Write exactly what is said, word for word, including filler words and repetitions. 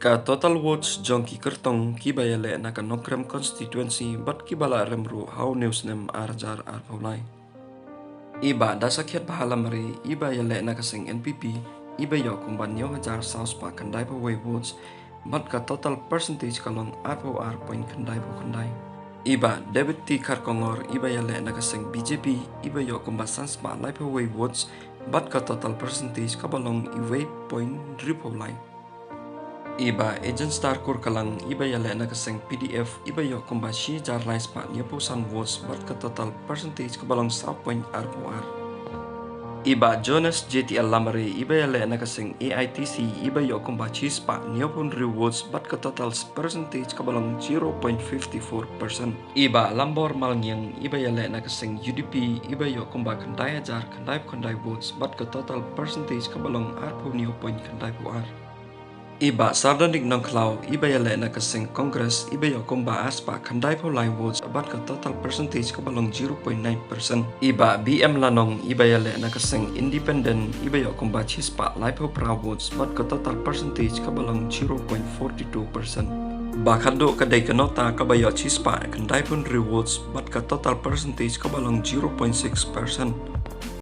Ka total votes jong ki kyrtong kiba ïaleh na ka Nongkrem constituency bad kiba la rem ruh ha une u snem ar hajar arphew lai. I Bah Dasakhiatbha Lamare iba ïaleh na ka seng N P P iba ïoh kumba hynñiew hajar saw spah khyndaiphew wei votes bad ka total percentage ka long arphew ar point khyndaiphew khyndai. I Bah David T Kharkongor iba ïaleh na ka seng B J P iba ïoh kumba san spah laiphew wei votes bad ka total percentage kaba long uwei point hynriewphew lai. I Bah Agenstar Kurkalang iba ïaleh na ka seng P D F iba ïoh kumba shi hajar lai spah hynñiewphew san votes bad ka total percentage kaba long saw point arphew ar. I Bah Jonas J T L Lamare iba ïaleh na ka seng A I T C iba ïoh kumba shi spah hynñiewphew hynriew votes bad ka total percentage kaba long zero point fifty four percent. I Bah Lambor Malngiang iba ïaleh na ka seng U D P iba ïoh kumba khyndai hajar khyndaiphew khyndai votes bad ka total percentage kaba long arphew hynñiew point khyndaiphew ar. I Bah Sardonik Nongkhlaw iba ïaleh na ka seng Congress iba ïoh kumba ar spah khyndaiphew lai votes bad ka total percentage kaba long zero point nine percent. I Bah B M Lanong iba ïaleh na ka seng Independent iba ïoh kumba shi spah laiphew phra votes bad ka total percentage kaba long zero point four two percent. Bah Khatduh ka dei ka nongta kaba ïoh shi spah khyndaiphew hynriew votes bad ka total percentage kaba long zero point six percent.